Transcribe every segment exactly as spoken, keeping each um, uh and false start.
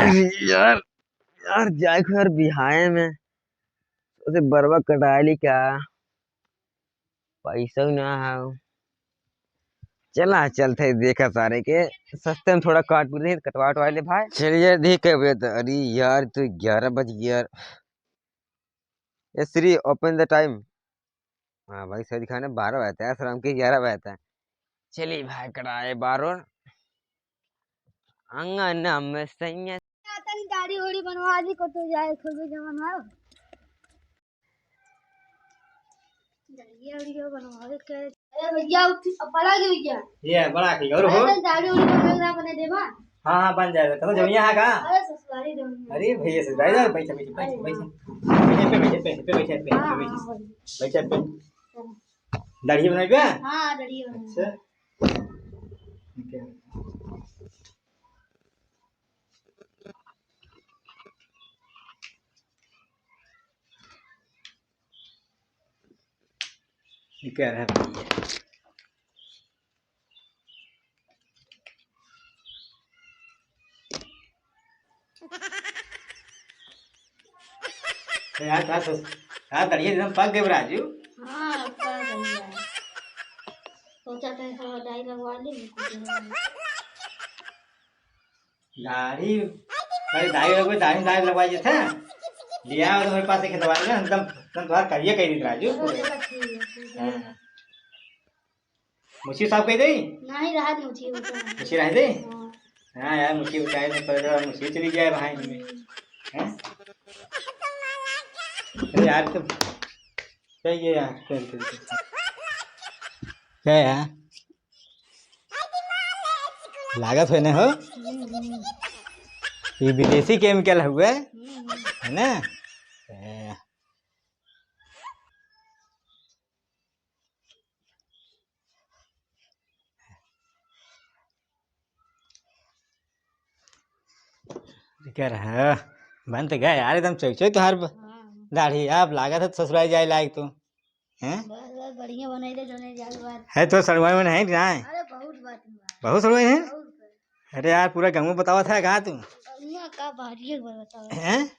यार, यार, जाए को यार बिहाए में। उसे बरवा कटाए ली क्या? पैसा ना है। चला, चलते हैं, देखा सारे के। सस्ते में थोड़ा काट पीट रही, कटवा वटवा ले भाई। चलिए, ठीक है भैया। तो अरे यार, तो ग्यारह बज गया यार। ए श्री, open the time। हाँ भाई, सही दिखा ना, बारह बजता है, आश्रम के ग्यारह बजता है। चलिए भाई, कराए बारह। अंगना में सैया। तनी दाढ़ी उड़ी बनवा ली, को तो जाए, खूबे जवन हो। दाढ़ी उड़ी बनवावे के। अरे भैया, उठ, अब बड़ा के भैया। ये बड़ा के, और हो? अरे, दाढ़ी उड़ी बनवावे के अपने देवा। हाँ, हाँ, बन जाएगा। तो जमीन है का? अरे, ससुरारी जमीन है। अरे भैया, ससुरारी जाओ, बैठे, बैठे, बैठे, अरे बैठे। हाँ। बैठे, पे बैठे, पे, पे बैठे, पे, हाँ, पे बैठे। हाँ, वही। बैठे, पे। हाँ। दाढ़ी बनाई बे? हाँ, दाढ़ी बनाई। अच्छा। ठीक है। ये कह रहा है भैया। अरे यार, कहाँ से, यार, दाढ़ी एकदम पक गए राजू। हाँ, पक गई है। सोचा था थोड़ा डाई लगवा ली, लेकिन दाढ़ी, अरे दाढ़ी लगवे, दाढ़ी, दाढ़ी लगवा जे थे। लिया हो तो मेरे पास एक दवाई ना, एकदम, एकदम तुम्हारा करिए कहीं नहीं राजू। चलो, चलो, ठीक है, ठीक है। हाँ। मुछी साफ कर दे? नहीं, रहा दे मुछी, वो तो है। मुछी रह दे? हाँ। हाँ यार, मुछी उठाए तो पहले मुछी चली जाए भाई में। हम्म। हैं? अरे यार, तो क्या ये यार, चल, चल, चल। क्या यार? लागत है ना हो? हम्म, हम्म। ये विदेशी केमिकल हुए, हम्म, हम्म। है ना? ए। कर, हाँ, बन तो गया यार, एकदम चौक चौक तोहार ब-, हाँ। दाढ़ी। अब लागत है ससुराल जाए लायक तू, हैं? बस, बस, बढ़िया बनाई दे, जोने जाए बात। है तो सड़ुआई में नहीं, नहीं? अरे, बहुत बात हुआ। बहुत सड़ुआई है? बहुत बात। अरे यार, पूरा गाँव में बतावा था का तू? गाँव का बाहरी एक बार बतावा। हैं?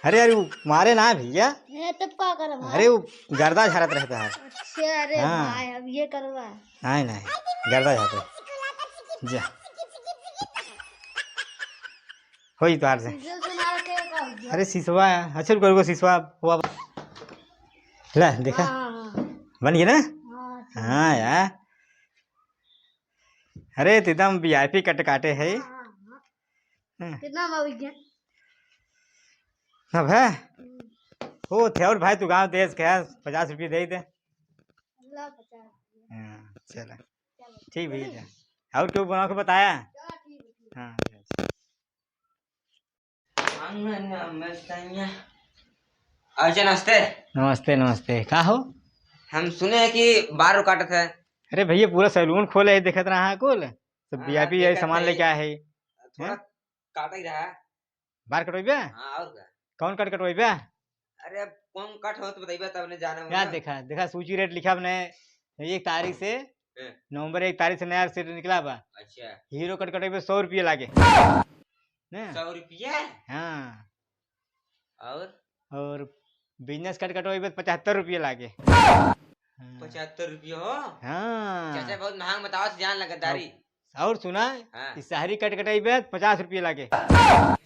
अरे यार, वो मारे ना भैया। ए, तब का करब? अरे, वो गर्दा झाड़त रहता है। अच्छा, अरे हाँ। भाई, अब ये करवा। नहीं, नहीं, गर्दा झाड़त है। जा। होई तोहार से। सीजन सुना के का हो गया? अरे, सिसवा है। अच्छा, रुको, रुको, सिसवा हुआ। ले, देखा? हाँ, हाँ, हाँ। बन गया ना? हाँ, ठीक। हाँ, यार। अरे, तो एकदम VIP कट काटे है। हाँ, हाँ, हाँ। हाँ। कितना में बिक गया? अब है? हम्म। हो, थे और भाई, तू गाँव देश के है, पचास रुपये दे दे। ला, पचास रुपये। हाँ, चला। चलो। ठीक भैया, जा। और क्यों बना के बताया? चलो, ठीक है, ठीक है। हाँ, जा, जा। अच्छा, नमस्ते। नमस्ते, नमस्ते। का हो? हम सुने हैं कि बाल काटत है। अरे भैया, पूरा सैलून खोले है, देखत रहा है कुल। सब हाँ, VIP है, देखत सामान है। लेके आए है। थोड़ा हैं? काट ही रहा है। बाल कटवाइबे? हाँ, और का? कौन कट कटवाइबे? अरे, अब कौन कट हो तो बताइबे, तब ने जाना यार होगा। देखा, देखा, सूची रेट लिखा अपने, एक तारीख से, हैं। नवंबर एक तारीख से नया रेट निकला बा। अच्छा। हीरो कट कटवाइबे, सौ रुपये लागे। ने? सौ रुपया? हाँ। और? और बिजनेस कट कटवाइबे तो पचहत्तर रुपये लागे। हाँ। पचहत्तर रुपये हो? हाँ। चाचा बहुत महंग बतावा, जान लगा दारी। और सुना, हाँ। ई शहरी कट कटवाइबे तो पचास रुपये लागे।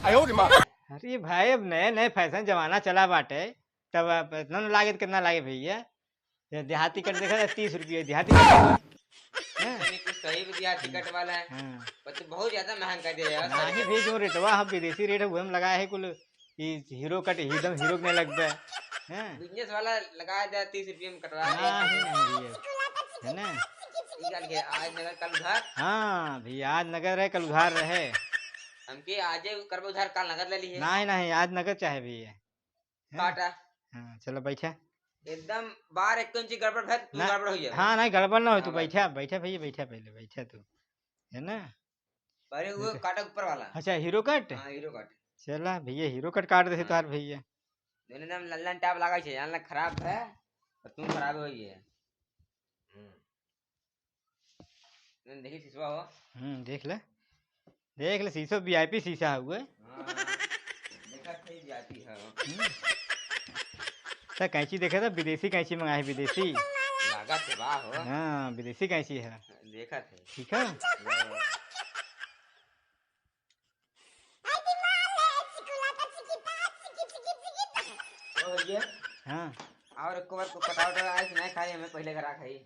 आयो रे माँ। अरे भाई, अब नए नए फैशन जमाना चला बाटे, तब अब इतना न लागे तो कितना लागे भैया? ये देहाती कट देखा था, तीस रुपये देहाती कट हुआ। हैं? नहीं, कुछ सही भी देहाती कट वाला है। हाँ। पर तो बहुत ज्यादा महंगा कर दिया यार। नहीं भी, जो रेटवा हम विदेशी रेट है, वो हम लगाए है कुल, ई हीरो कट, एकदम हीरो के नहीं लगबे। हैं? बिजनेस वाला लगा दे, तीस रुपये में कटवा दे। नहीं, नहीं भैया। है ना? ई गाल के आज नगद कल उधार। हाँ भैया, आज नगद रहे, कल उधार रहे। हमके आजे करबो उधार, काल नगद ले लिए। नहीं, नहीं, आज नगद चाहे भैया। हैं? काटा। हाँ, चलो बैठा। एकदम बार एक इंची गड़बड़ भय, तू ना, गड़बड़ हो जाए। हाँ, नहीं, गड़बड़ ना हो, हाँ, तू बैठा, बैठा। बैठा भैया, बैठा पहले, बैठा तू, है ना? अरे, वो बैठा। काटा ऊपर वाला। अच्छा, हीरो कट? हाँ, हीरो कट। चला भैया, हीरो कट काट दे हाँ। तार भैया। दोनों एकदम लल्लन टाप लगा छे, यहाँ खराब है, और तू खराब हो गया। देखी शीशवा हो। हम्म, देख ले, देख ले, शीशो VIP शीशा हुए। हाँ, देखा थे VIP है। हम्म। त कैंची देखे त विदेशी कैंची मंगाए है, विदेशी। लागत है बा हो। हाँ, विदेशी कैंची है। देखा थे। ठीक है। हाँ। ओ भैया। हाँ। और एक बार को कटावट आए कि नहीं खाई, हमें पहले करा खाई।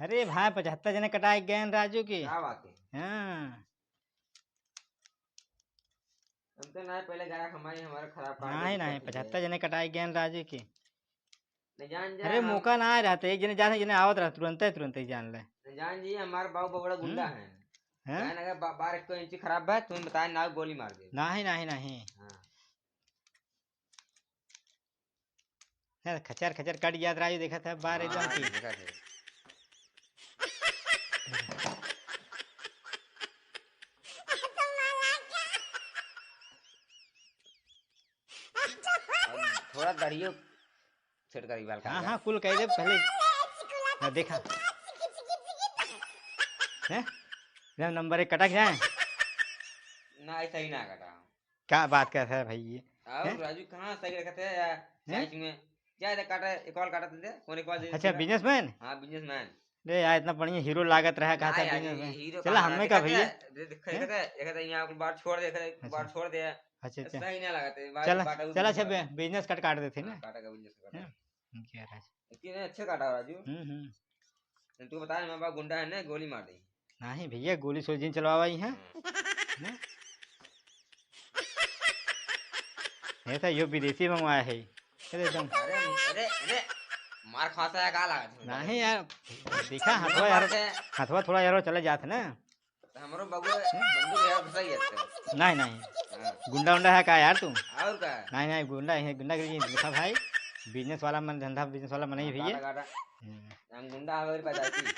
अरे भाई, पचहत्तर जने कटाए गए हैं राजू के। क्या बात है? हाँ। हम तो ना पहले गायक हमारी, हमारा खराब पार्टी नहीं, नहीं, पचहत्तर जने कटाए गए हैं राजू के। नहीं जान जा अरे हम। मौका ना आए रहते, एक जने जाते, एक जने आवत रहते, तुरंते, तुरंते ही जान ले। नहीं जान जी, हमारे बाबू बबड़ा गुंडा हम्म। है। हैं? जान अगर बा-, बार एक इंची खराब है, तुम्हें बताए ना गोली मार दे। नहीं, नहीं, नहीं। हाँ। यार, खचर खचर कट जात राजू, देखत है बार एकदम हाँ, की। देखत है। अब थोड़ा दाढ़ियो सेट करी बाल हाँ, काट हाँ, कुल कह दे पहले। हाँ, देखा। हैं? जब नंबर एक कटक जाए। ना, ऐसा ही ना कटा। क्या बात करत है भाई ये? और हैं? राजू कहाँ सही रखत है या हैं? साइज में? जा इधर काटा, एक और काटा दे दे, कौन एक और दे दे अच्छा, तेरा? Businessman? हाँ, businessman। अरे यार, इतना बढ़िया हीरो लागत रहा, कहा ना था यार, businessman। ये हीरो चला, कहाँ हमने रहा? कहा देखा भैया? था? दे-, दे-, देखा हैं? था? एक तो यहाँ बार छोड़ दे, एक हैं? बार छोड़ दे। अच्छा, अच्छा। सही ना लागत है, बार चला, बाटा चला, अच्छा, businessman। बे-, business card काट देते हैं हाँ, ना। काटा का business काटा। हैं? क्या राज? लेकिन अच्छे काटा हो राजू। हम्म, हम्म। तू बता, हमारे पास गुंडा है ना, गोली मार दे। नहीं भैया, गोली सोली जिन चलवावा ही है। हम्म। हैं? ये तो यो विदेशी मंगवाया है। अरे एकदम। अरे, अरे, अरे, मार खासा है, का लागत है? नहीं यार, देखा, हथवा यार, मारते हैं। हथवा थोड़ा यार चले जात है ना। तो हमरो बबुआ बंदूक है, घुसा ही जाते हैं। नहीं, नहीं। हाँ। गुंडा उंडा है का यार तू? और का? नहीं, नहीं, गुंडा है, गुंडागिरी नहीं दिखा भाई। Business वाला मन, धंधा business वाला मन ही हाँ, भैया। काटा, काटा। हम्म। हम गुंडा हवे रे पैदा की।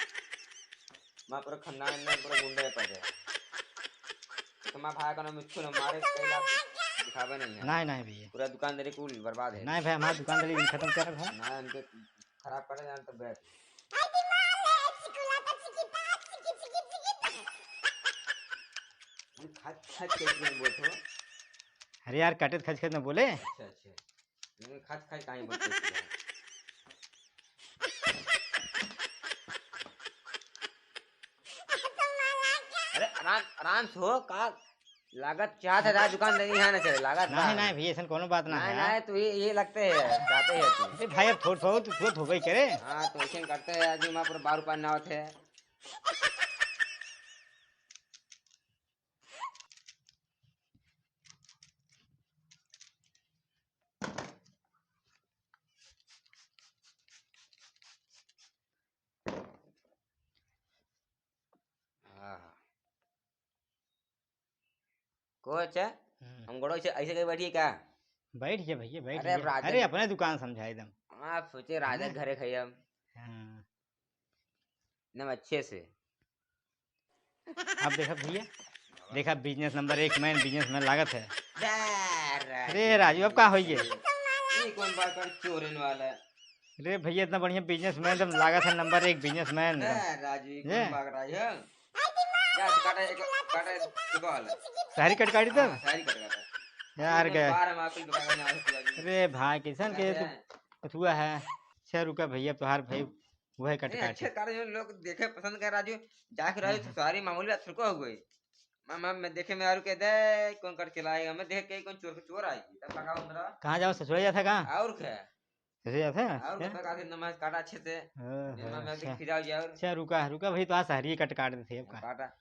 माँ पूरा खानदान में पूरा गुंडा है पैदा। तो माँ भाई का नाम मिट्ठू ना मारे, कई लाख दिखावे नहीं है। नहीं, नहीं भैया। पूरा दुकानदारी कुल बर्बाद है। नहीं भाई, हमारा दुकानदारी खत्म कर भाई। ना, इनके खराब करे जान तो बैठ। खच खच के बोलते हो। अरे यार, कटे तो खच खच ना बोले। अच्छा, अच्छा। नहीं, खच खच काहे बोलते हो? अरे, आराम, आराम से हो, का लागत चाहत है, दुकान नहीं है ना चले, लागत नहीं, बा। नहीं भैया, ऐसन कोनो बात ना नहीं, है। नहीं, तो ये, ये लगते हैं, चाहते हैं तू। अरे भाई, अब थोड़, थोड़, थोड़ हो गई करे। हाँ, तो ऐसे करते हैं, आज हमारे पर बार रुपया ना होते हैं। हाँ। कोच, हम्म। हम गोड़ो से ऐसे कहीं बैठिए का? बैठ जा भैया, बैठ अरे जा। राजा अरे अपने दुकान समझा एकदम। आप सोचे राजा हैं? घरे खाई हम। हाँ। एकदम अच्छे से। अब देखा भैया, देखा business number एक man, businessman लागत है। अरे राजू, अब का होई गए? ये कौन बात कर चोरन वाला? अरे भैया, इतना बढ़िया businessman, एकदम लागत है number एक businessman। ए, राजू, ये ये? कौन भाग रहा है? जा, काटा, एक, काटा, एक, एक और। सारी कट काटी तब? हाँ, सारी कट काटा। यार, ये गए। बार हम आपको दुकान में आ सकते हैं। अरे भाई, किसन के अरे। तू कथुआ है। अच्छा, रुका भैया, तोहार भाई, वो है कट ए, काटी। अच्छे काटे जो लोग देखे पसंद कर, राजू, जाके राजू, हाँ, हाँ। सारी मामूली बात छुड़को हो गई। मैं, मैं, मैं देखे, मैं आरू कह दे, कौन कट चलाएगा, मैं देख के कौन चोर को चोर आएगी, तब लगा उधर। कहाँ जाओ, ससुराल जाता कहाँ? और क्या? ससुराल जाता है? और क्या? क्या? काटे नमाज काटा अच्छे से। ओहो, नमाज में अच्छा। खिलाओ जाओ। अच्छा, रुका, रुका भाई, तो आज सारी कट काट देते हैं अब का। काटा।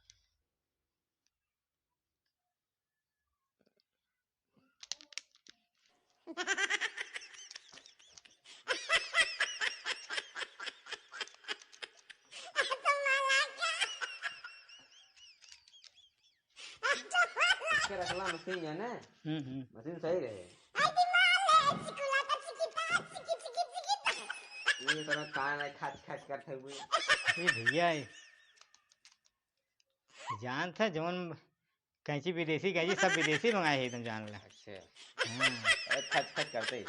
इसके रखला मशीन है ना? हम्म, हम्म। मशीन सही रहे। ये तरह कान है, खच खच करते हुए। ये भैया है। जानत है जौन कैंची विदेशी, कैंची सब विदेशी मंगाए है, एकदम जान ला। अच्छा। हाँ। अरे खच खच करते ही।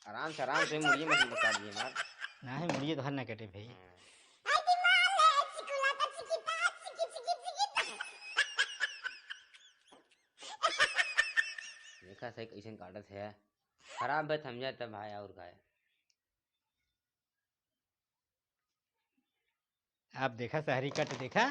आराम से, आराम से, मुड़िए मत काट दिए मार। नाही, मुड़िए तोहर ना कटे भाई। हाँ। देखा सही कैसन काटत है। खराब है, थम जाए तब भाई और खाए। आप देखा, शहरी कट देखा। देखा?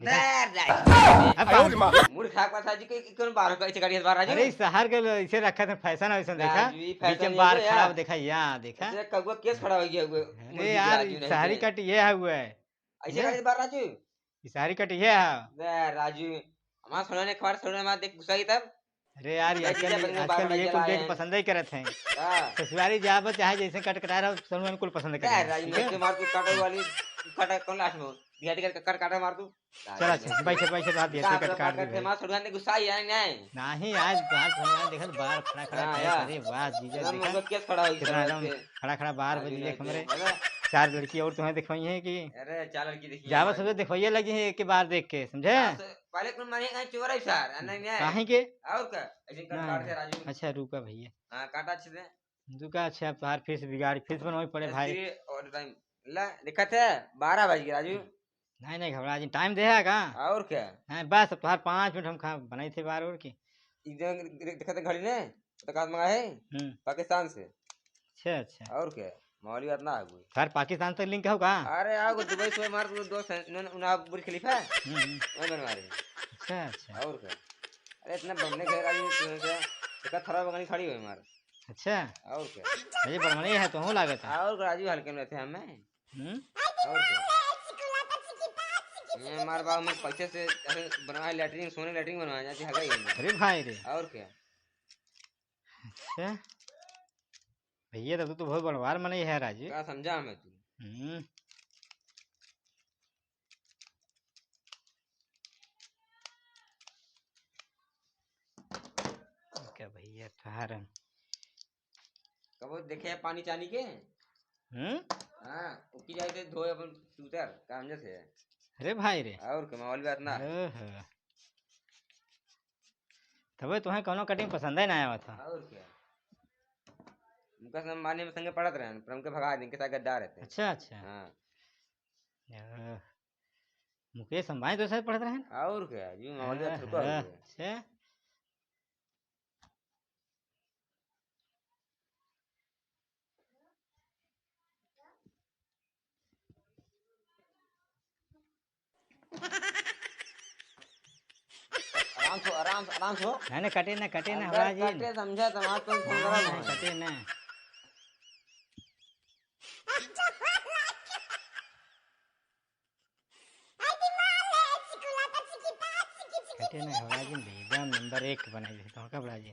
दे राजू। अब बाहर। मूड खराब करत है राजू, के, के कौन बाहर का ऐसे काटिए बाहर राजू? अरे, शहर के लोग ऐसे रखत हैं, फैशन वैसन देखा। राजू, ये फैशन बीच में नहीं बार है खराब यार। देखा, यहाँ देखा। ऐसे कौआ केस खड़ा हो गया हुआ। अरे यार, शहरी कट ये है हुआ है। ऐसे काटिए बाहर राजू। ई शहरी कट ये है। दे राजू, हमार सोना ने खबर सोना मार देख गुस्सा की तब। अरे यार, ये आजकल, आजकल ये कुल देख पसंद ही करत हैं। हाँ। ससुरारी जाब चाहे जैसे कट कटा रहो, सब लोगन कुल पसंद करत हैं। राजू, ठीक है? मैं तो मार तू काटे वाली, काटे कौन लास्ट में? दिहाड़ी कर कट काटे मार तू। चल, अच्छा, बैठे, बैठे, बात दिया, टिकट काट दे भाई। मार सोना ने गुस्सा ही है, नहीं? नहीं, आज बार सोना देखत बार खड़ा, खड़ा हाँ, करे, यार। अरे वाह, जीजा एकदम देखा। मतलब क्या खड़ा हो गया कितना एकदम खड़ा, खड़ा बार राजू बजी ने देख हमरे। मतलब चार लड़की और तुम्हें दिखाई है कि अरे, चार लड़की देखी जावा है। सबसे दिखवाइए लगी है एक के बार देख के, समझे? हाँ, पहले कौन माने, "ए, चोर है सार, आ, नहीं, नहीं।" काहे के? और का? ऐसे कर ना, काट दे ना। राजू। अच्छा, रुका भैया। हाँ, काटा अच्छे से। रुका, अच्छा, अब तोहार फिर से बिगाड़ी, फिर से बनवाई पड़े भाई। ऐसे और टाइम। ला, दिक्कत है, बारह बज गए राजू। नहीं, नहीं, घबरा जी, टाइम दे है का? और क्या? नहीं, बस, अब तोहार पाँच मिनट हम खा, बनाई थे बार और की। ई जो दे-, देखा था घड़ी ने, तो कहाँ मंगा है? हम्म। पाकिस्तान से। अच्छा, अच्छा। और क्या? मामूली बात ना है कोई। सर, पाकिस्तान से लिंक हो का? अरे, आओ, दुबई से मार, तू दोस्त है, उन्होंने, उन्हें बुर्ज खलीफा है? हम्म, हम्म। वही बनवा रहे हैं। अच्छा, अच्छा। और क्या? अरे, इतना बनने घर आ गई, तू ऐसे, इतना थरा बगनी खड़ी हुई मार। अच्छा। और क्या? अरे, बड़मनी है, तो हूँ लागत है। और राजू हल्के में थे हमें। हम्म? और क्या? ये हमारे बाबू में पैसे से ऐसे बनवाए, लैट्रिन, सोने लैट्रिन बनवाए, जाती हगाई होने। अरे भाई रे। और क्या? अच्छा। भैया, तब तो बहुत बड़वार मनई है, राजू। का समझा हमें तू? हम्म। क्या भैया, तोहार कबो देखे है पानी चानी के? हम्म? हाँ, उकी जाए थे धोए अपन सूतर, काम जैसे। अरे भाई रे। और क्या, माहौल बात ना। ओहो। तबे तुम्हें कौनो कटिंग पसंद ही ना आवा था। और क्या? मुकेश अंबानी में संगे पढ़त रहे, पर उनके भगा दिन के साथ गद्दार रहते। अच्छा, अच्छा। हाँ। ओह। मुकेश अंबानी तो साथ पढ़त रहे ना? और क्या, जी माहौल बात ओह, थोड़ा हो गया। अच्छा। आराम से, आराम से, आराम से। नहीं, नहीं, कटे ना, कटे ना, अंदर हवा जी। कटे, समझा, तमार तो नहीं, नहीं, कटे ना। कटे ना, हवा जी, एकदम नंबर एक बनाई है, तो का बड़ा जी।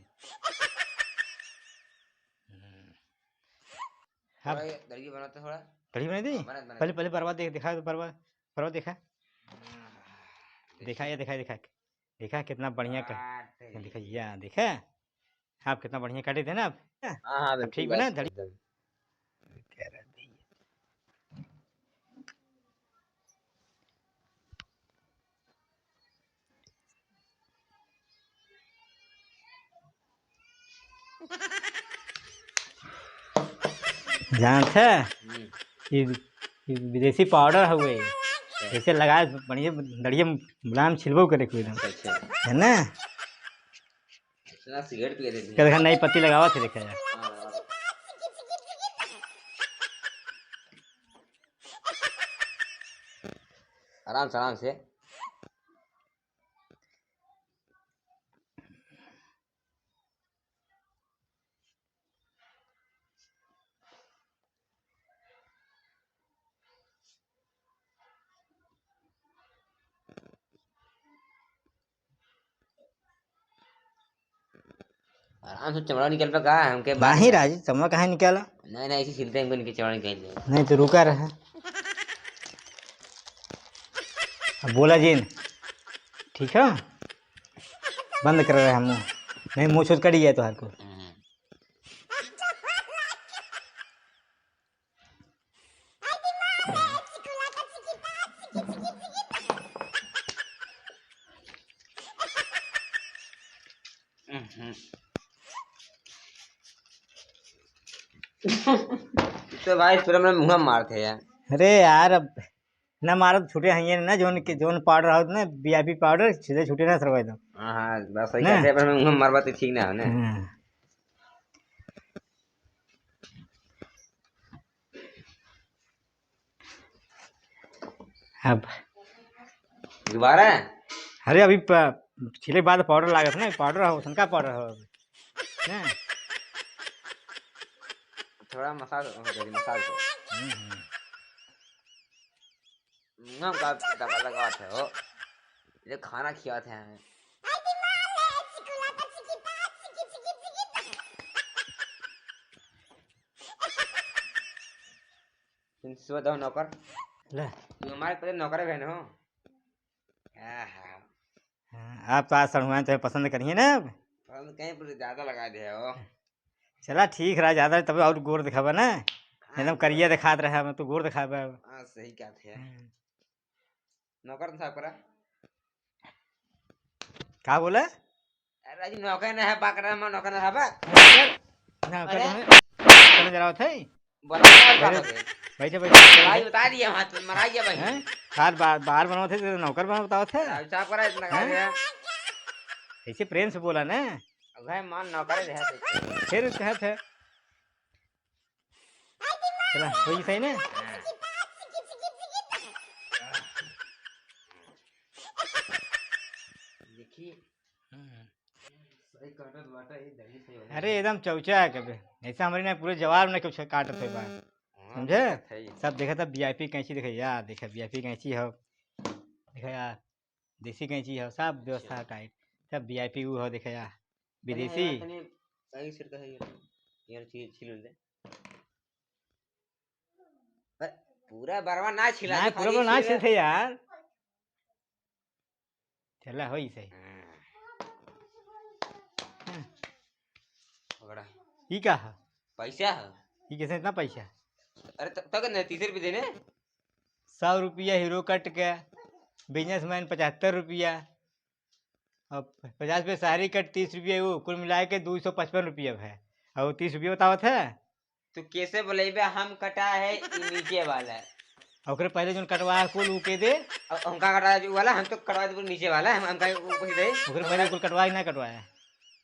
हम्म। हाँ। थोड़ा ये दड़गी बनाते थोड़ा। दड़गी बनाई दी? हाँ, बना, बना। पहले, पहले परवा देख, दिखा तो परवा, परवा देखा। हाँ, देखा, ये देखा, देखा। देखा कितना बढ़िया का-, बात है। देखा, या देखा? आप कितना बढ़िया काटे थे ना आप? हाँ, हाँ, अब बिल्कुल, ठीक बना, बस दड़गी। एकदम। जानत है? हम्म। ई, ई विदेशी पाउडर हउवे। अच्छा। जैसे लगाए बढ़िया दड़िया मुलायम छिलबो करे कोई एकदम। अच्छा, अच्छा। है ना? इतना सिगरेट पिए थे। क्या देखा, नई पत्ती लगावा थे, देखा यार। हाँ, हाँ। आराम से, आराम से। आराम से चमड़ा निकल पे का है, हमके बात नहीं बता। राजू, चमड़ा काहे निकाला? नहीं, नहीं, ऐसे सिलते हैं, हमको इनके चमड़ा निकाल दे। नहीं तो रुका रहा। अब बोला जिन, ठीक है? बंद कर रहे हम मुंह। नहीं, मुंह छूत कट गया तो हर को। हम्म। हम्म। तो भाई, पूरा मेरा मुँह मारते हैं। अरे यार, अब ना मारत छूटे हैं ये ना, जोन के, जोन पाउडर हो ना, वीआईपी पाउडर, सीधे छूटे ना सरवा एकदम। हाँ, हाँ, बस सही ना? कहते हैं, पर मैं मुँह मारबा तो ठीक ना हो ना। हाँ। अब दोबारा? अरे, अभी प-, छिले के बाद पाउडर लागत ना, पाउडर हो, सनका पाउडर हो। हैं? थोड़ा मसाज हो जाए, मसाज हो। हम्म, हम्म। मुँह का दबा लगावत है हो। ये खाना खियावत है हमें। तुम सुबह दो नौकर। ले। तू हमारे पहले नौकर बहन हो। आहा। हाँ, आप तो आज सड़ुआइन तो पसंद करिए ना अब। पसंद कहीं पर ज्यादा लगा दे हो। चला ठीक रहा, ज्यादा तब और गोर दिखाबा ना। हाँ, एकदम गोर। करिया दिखात रहा, मैं तो गोर दिखाबा अब। हाँ, सही कहत है। हम्म। नौकर था करा। का बोला? अरे राजू, नौकर ना है, बाकरा में नौकर ना है बा। नौकर? नौकर अरे? हमें, कौन जरा होत है? बोला, क्या अरे, बात है? बैठे, बैठे, बैठे। भाई बता दिया वहाँ, तुम मरा गया भाई। हैं? बाहर, बाहर, बाहर बनावत है, तो नौकर बना बतावत है? राजू साहब करा इतना हैं? कहा गया। ऐसे प्रेम से बोला ना। अब भाई मान नौकर है, है तो। फिर कहत है। चला, होई सही ना? हाँ। देखी। हम्म। सही काटत बाटा, ये दही सही वाला। अरे, एकदम चौचा है कबे। ऐसा हमारे ना पूरे जवार में कुछ काटत है बा। हाँ, समझे? देखत है। सब देखत है, वीआईपी कैंची देखे, या देखे, वीआईपी कैंची हो। देखे यार, देसी कैंची हो, सब व्यवस्था अच्छा। टाइट। सब वीआईपी वो हो, देखे यार। विदेशी। तनी, तनी, सही सिर का है ये। यार, छील, छील दे। अरे, पूरा बरवा ना छिला ना, दे, पूरा खाली बरवा ना छिल। छिलते यार। चला, होई सही। हाँ। हाँ। पकड़ा। ई का है? पैसा है। ई कैसे इतना पैसा? अरे, त-, तक नहीं, तीस रुपये देने। सौ रुपया हीरो कट के, बिजनेसमैन पचहत्तर रुपया, अब पचास पे सारी कट तीस रुपया, वो कुल मिला के दो सौ पचपन रुपया है। और तीस रुपया बतावत है। तू कैसे बोलेबे, हम कटा है, ई नीचे वाला है। ओकरे पहले जोन कटवा है कुल ऊ के दे। अब हमका कटा है जो वाला, हम तो कटवा दे नीचे वाला, हम, हमका ऊ कुछ दे। ओकरे पहले कुल कटवा ही ना कटवाया।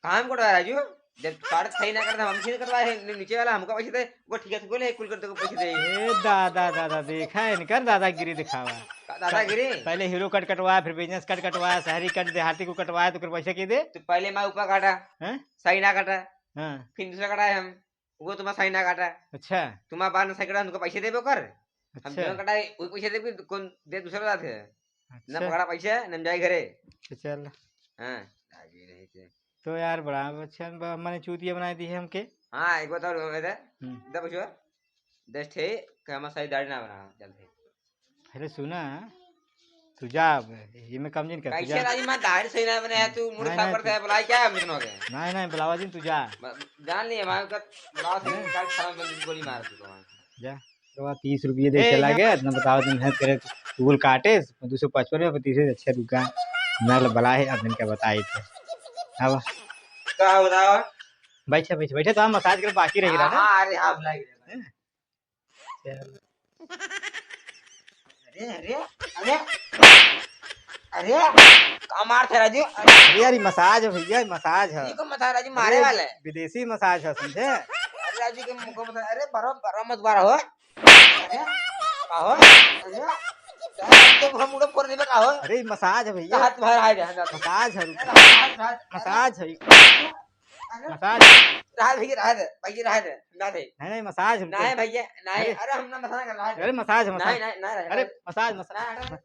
काम कटवा राजू, जब काट सही ना करता, हम सीधे कटवा है, नीचे वाला हमका पैसे दे, वो ठीक है, बोले कुल कर दे, पैसे दे। ए दादा, दादा, देखा है इनकर दादागिरी दिखावा। का दादागिरी? पहले हीरो कट कटवाया, फिर बिजनेस कट कटवाया, शहरी कट, देहाती को कटवाया, तो ओकर पैसे के दे? तो पहले मैं ऊपर काटा, हैं? सही ना काटा, हाँ। फिर दूसरा काटा है हम। वो तुम्हारा सही ना काटा। अच्छा। तुम्हारा बार ना सही काटा, तुमको पैसे देबे ओकर। हम अच्छा। जो काटा है, वो पैसे देबे, कौन दे, दूसरा बात है। ना अच्छा। पकड़ा पैसे, ना हम जाए घरे। तो चल। हाँ। आगे नहीं थे। तो यार, बड़ा अच्छा ब-, मने चूतिया बनाए दी है हमके। हाँ, एक बात और हो गया था। हम्म। दे पूछो। दस ठे, कि हमारा सही दाढ़ी ना बना, चल थे। अरे सुना, तू जा अब, ये में कम जिन कर, तू कैसे जा। राजी, मैं दाढ़ी सही ना बने है, तू मूर्ख नहीं, साफ नहीं, करता तू है, बुलाई क्या है, मिथुन हो गया? नहीं, नहीं, बुलावा जिन, तू जा। ब-, जान लिए, हमारे का बुलावा से नहीं। निकाल, खाना बंद, गोली मार तू तो वहाँ। जा। तो वहाँ तीस रुपये दे ए, चला यहाँ गया, इतना बताओ तुम है, तेरे कुल काटे, दो सौ पचपन में, तीस रुपये, अच्छा दुकान, ना ल-, बला है, अब इनका बताए थे। अब का बताओ? बैठे, बैठे, बैठे, तो हम मसाज कर बाकी रह गया हाँ, ना। हाँ, अरे, हाँ, भुला गया। हैं? चल। अरे, अरे, अरे, अरे, का मार थे राजू? अरे। अरे यार, ये मसाज है भैया, ये मसाज है। ये को मसाज राजू मारे अरे, वाला है। विदेशी मसाज है, समझे? अरे राजू के मुंह को मसाज, अरे बरो, बरो मत बारा हो। अरे, का हो? अरे, तो हम उड़े फोड़ देबे का हो? अरे, ये मसाज है भैया। हाथ बाहर आ गया, हाथ। मसाज है, रुको। अरे, हाथ, हाथ, हाथ। मसाज है। अरे, मसाज। रहा भैया, रहा दे, भैया, रहा दे, ना दे। नहीं, नहीं, मसाज हमको। नहीं भैया, नहीं, अरे। अरे, हम ना मसाज कर रहा है। अरे, मसाज, मसाज। नहीं, नहीं, नहीं, अरे, नहीं। मसाज, मसाज। नहीं, अरे।